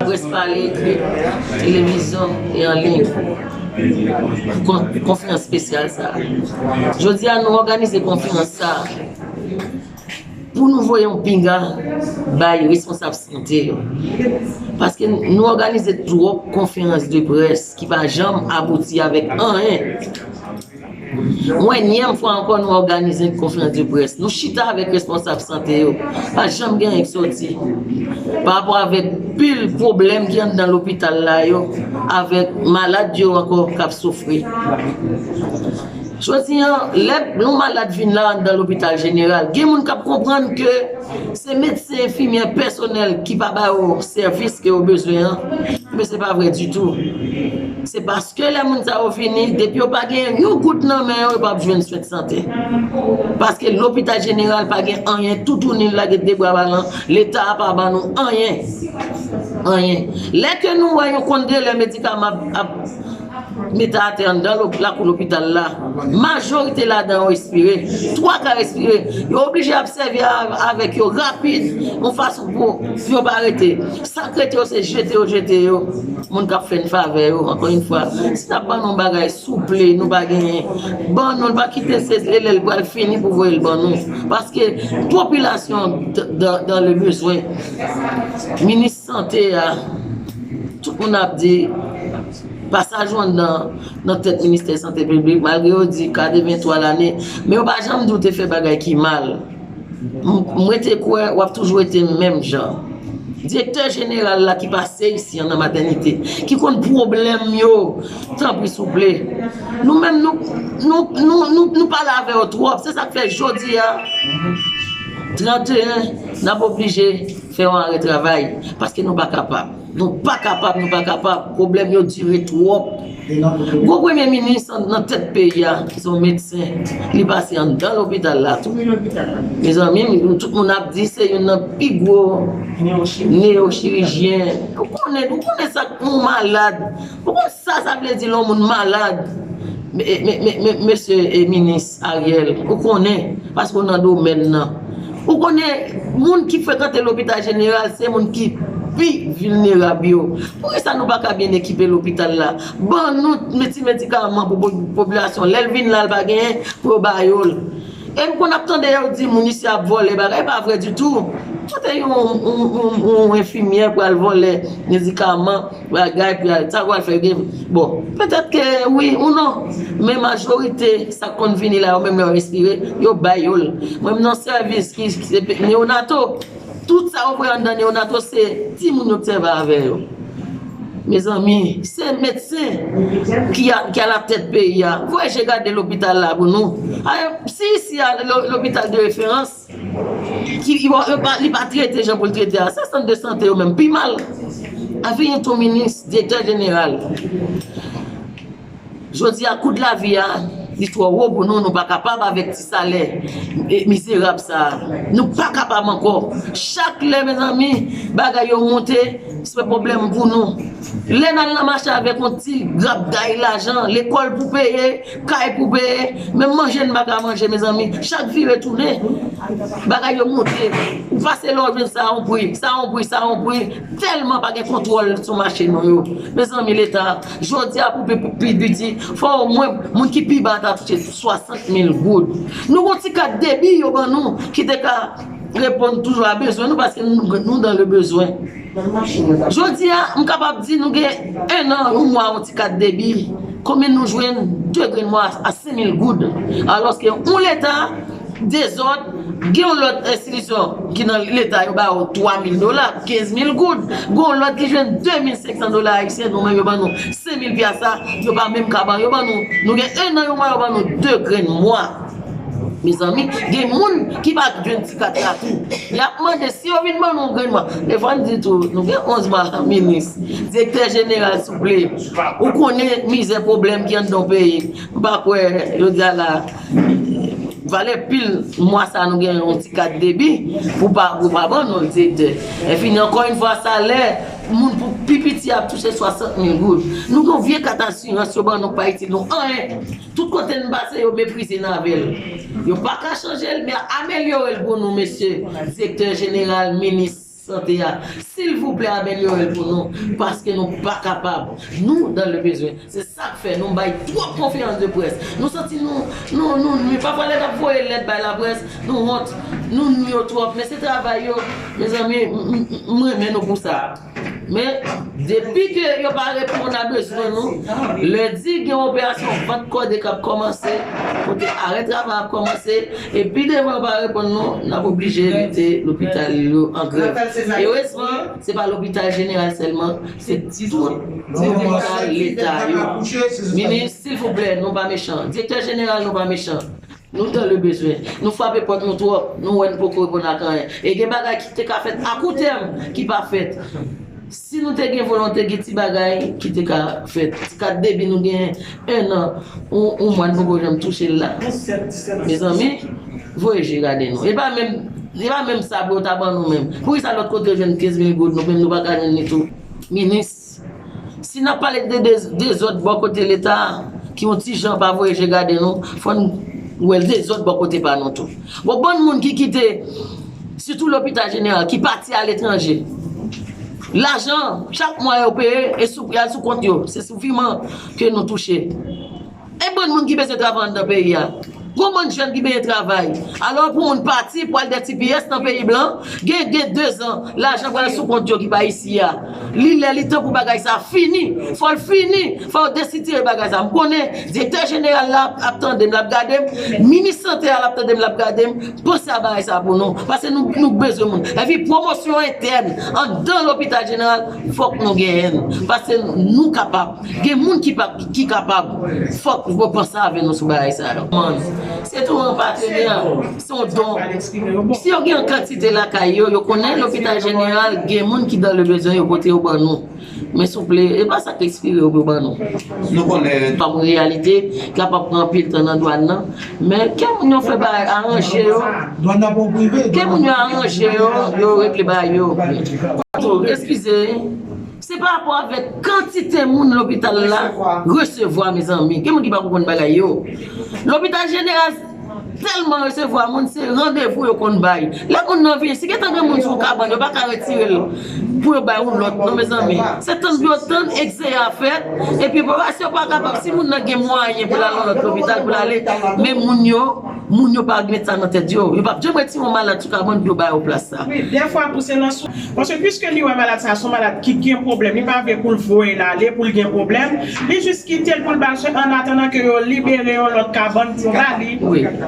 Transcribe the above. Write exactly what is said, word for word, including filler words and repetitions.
Près pale, ekri, televizyon e an liy pou kon- konferans espesyal sa a. Jodi a, nou òganize konferans sa a pou nou voye yon pinga bay responsab sante yo. Paske nou òganize twòp konferans de près ki pa janm abouti avèk anyen. Yon enyèm fwa ankò, nou òganize yon konferans de près. Nou chita avèk responsab sante yo. Pa janm gen anyen ki sòti. Pa rapò avèk pil pwoblèm ki anndan lopital la yo, avèk malad yo ankò k ap soufri. Jodi a, lè yon malad vin la anndan lopital jeneral, gen moun k ap konprann ke se medsen, enfimyè, pèsonèl ki pa ba yo sèvis ke yo bezwen an, men se pa vre ditou. Se paske lè moun sa yo vini, depi yo pa gen yon goud nan men yo, yo p ap jwenn swen sante. Paske lopital jeneral pa gen anyen, toutouni l lage de bra ba l, Leta a pa ban nou anyen. Anyen. Lè ke nou wè yon konn de lè medikaman ap, ap mete atè anndan lo- lakou lopital la, majorite ladan yo espire. Twa ka espire. Yo oblije ap sèvi a- avèk yo rapid, yon fason pou yo pa rete. Sa k rete yo, se jete yo, jete yo. Moun k ap fè n favè yo, ankò yon fwa, si n ap ban nou bagay, souple, nou pa genyen, ban nou l, pa kite se lè l pral fini pou voye l ban nou. Paske popilasyon d- dan dan le bezwen. Minis sante a, tout moun ap di, pasaj ou anndan nan tèt ministè sante piblik, malgre yo di katrevenntwa lane, men yo pa janm di w te fè bagay ki mal. M- Mwen te kwè w ap toujou rete menm jan. Direktè jeneral la ki pase isi an nan matènite, ki konn pwoblèm yo, tanpri souple. Nou menm, nou, nou, nou, nou, nou pale avè yo twòp. Se sa k fè jodi a, tranteyen, n ap oblije fè yon arè travay, paske nou pa kapab. Nou pa kapab, nou pa kapab. Pwoblèm yo dire twòp. Gwo premye minis an- nan tèt peyi a, se yon medsen. Li pase anndan lopital la tou. Mezanmi, tout moun ap di se youn nan pi gwo neyochirijyen. Ou konnen, ou konnen sa k yon malad. Ou konn sa sa vle di lè yon moun malad. Me- me- me- me- Mesye e minis Ariel, ou konnen, paske w nan domèn nan. Ou konnen, moun ki frekante lopital jeneral, se moun ki pi vilnerab yo. Poukisa nou pa ka byen ekipe lopital la? Ban nou ti medikaman pou po- popilasyon. Lè l vin la, l pa genyen pou yo ba yo l. E m konn ap tande yo di moun isi ap vòlè bagay, pa vre ditou. Kote yon, yon, yon, yon enfimyè pral vòlè medikaman, bagay, pral, sa pral fè gen. Bon, petèt ke wi ou non, men majorite sa k konn vini la, yo menm lè yo respire, yo bay yo l. Mwen m nan sèvis ki, ki se pe- neonato. Tout sa yo voye anndan neonato se timoun yo k sèvi avè yo. Mezanmi, se medsen ki a, ki alatèt peyi a. Voye je gade lopital la pou nou. A, si isi a lo- lopital de referans, ki, li pa, li pa trete jan pou l trete a, se sant de sante yo menm pi mal. Avenir tou minis, direktè jeneral. Jodi a, kou de lavi a, li twò wo pou nou, nou pa kapab avèk ti salè e, mizerab sa a. Nou pa kapab ankò. Chak lè, mezanmi, bagay yo monte, se pwoblèm pou nou. Lè n al nan mache avèk yon ti grapday lajan, lekòl pou peye, kay pou peye, menm manje n pa ka manje, mezanmi. Chak vire tounen, bagay yo monte. Ou pase la, w jwenn sa yon pri, sa yon pri, sa yon pri. Tèlman pa gen kontwòl sou mache nou yo. Mezanmi, Leta, jodi a pou pi, pou pi piti, fò omwen moun ki pi ba ta touche swasant mil goud. Nou gon ti kat debi yo ban nou ki te ka reponn toujou a bezwen nou, paske nou, nou dan le bezwen. Jodi a, m kapab di nou gen en an, yon mwa, yon ti kat debi. Konbyen nou jwenn de grenn mwa a senk mil goud? Alòske yon Leta dezòd, gen yon lòt enstitisyon ki nan Leta, yo ba yo twa mil dola, kenz mil goud. Gen yon lòt ki jwenn de mil senk san dola ayisyen, nou menm yo ban nou senk mil pyasa, yo pa menm ka ban, yo ban nou, nou gen en an, yon mwa, yo ban nou de grenn mwa. Mezanmi, gen moun ki pa jwenn ti kat la tou. Y ap mande si yo vin ban nou yon grenn mwa. Defwa n di tou, nou gen onz mwa minis, direktè jeneral, souple. Ou konnen mizè, pwoblèm ki anndan peyi. M pa kwè, jodi a la, valè pil mwa sa nou gen yon ti kat debi pou pa, pou pa ban nou l, direktè. Enfini, ankò yon fwa, salè moun pou pi piti ap touche swasant mil goud. Nou gen yon vye kat asirans yo ban nou k pa itil nou anyen. Tout kote n pase, yo meprize n avè l. Yo pa ka chanje l, men amelyore l pou nou, mesye direktè jeneral, minis. sante a, silvouplè, amelyore l pou nou, paske nou pa kapab. Nou dans le besoin. Se sa k fè nou bay twòp konferans de près. Nou santi nou, nou, nou nwi. Pafwa lè n ap voye lèt bay laprès, nou wont, nou nwi yo twòp. Men se travay yo, mezanmi, m, m, m renmen nou pou sa. Men, depi ke yo pa reponn a bezwen nou, lendi gen operasyon vant kòde k ap kòmanse, kote arè travay ap kòmanse, e pi devan yo pa reponn nou, n ap oblije mete lopital yo an grèv. Erezman, se pa lopital jeneral sèlman, se tout lopital leta yo. Minis, silvouplè, nou pa mechan. Direktè jeneral, nou pa mechan. Nou dans le besoin. Nou frape pòt nou twòp. Nou wè nou poko reponn ak anyen. E gen bagay ki te ka fèt akoutèm ki pa fèt. Si nou te gen volonte, gen ti bagay ki te ka fèt. Ti kat debi nou gen en an, yon, yon mwa n poko janm touche l la. Mezanmi, voye je gade nou. E pa menm, e pa menm sa pou yo ta ban nou menm. Poukisa lòt kote yo jwenn kenz mil goud, nou menm nou pa ka jwenn li tou? Minis, si n ap pale de, de dezòd bò kote leta a, ki yon ti jan pa voye je gade nou, fò n wè dezòd bò kote pa nou tou. Bon, bann moun ki kite, sitou lopital jeneral, ki pati aletranje. Lajan, chak mwa yo peye, e sou, y al sou kont yo. Se sou viman ke nou touche. E bann moun ki bezwen travay anndan peyi a. Gon bann jèn ki bezwen travay. Alò, pou moun pati, pou al de T P S nan peyi blan, gen, gen dezan, lajan pral sou kont yo ki pa isi a. Li lè, li tan pou bagay sa fini. Fò l fini. Fò yo desitire bagay sa. M konnen, direktè jeneral la ap tande m, l ap gade m. Minis sante a, l ap tande m, l ap gade m. Panse a bagay sa pou nou. Paske nou, nou bezwen moun. Epi pwomosyon entèn, anndan lopital jeneral, fòk nou genyen l. Paske nou kapab. Gen moun ki pa, ki kapab. Fòk yo panse avè nou sou bagay sa yo. Man, se tou yon patenè, se yon don. Si yo gen yon kantite lakay yo, yo konnen lopital jeneral, gen moun ki dans le besoin, yo pote yo ban nou. Men souple, e pa sa k ekspire yo pou yo ban nou. Nou konnen. Kòm reyalite, kapab pran anpil tan nan dwàn nan. Men ke moun yo fè bagay aranje yo. Dwàn nan pa yon prive. Ke moun yo aranje yo, yo regle bagay yo. Eskize, se pa rapò avèk kantite moun lopital la resevwa, mezanmi. Gen moun ki pa konprann bagay yo. Lopital jeneral tèlman resevwa moun, se randevou yo konn bay. Lè moun nan vini, si gentan gen moun sou kabann, yo pa ka retire l pou yo bay yon lòt, non, mezanmi. Se tann pou yo tann, egzeye a fèt, epi pa, si yo pa kapab, si moun nan gen mwayen pou l al nan lòt lopital, pou l ale, men moun yo, moun yo pa met sa nan tèt yo. Yo p ap janm retire yon malad sou kabann pou yo ba yo plas sa. Wi, dèfwa tou se nan sou, paske piske li wè malad sa se yon malad ki gen pwoblèm, li pa vle pou l voye l ale, pou l gen pwoblèm, li jis kite l pou l ba l swen, an atandan ke yo libere yon lòt kabann pou yo ba li. Wi.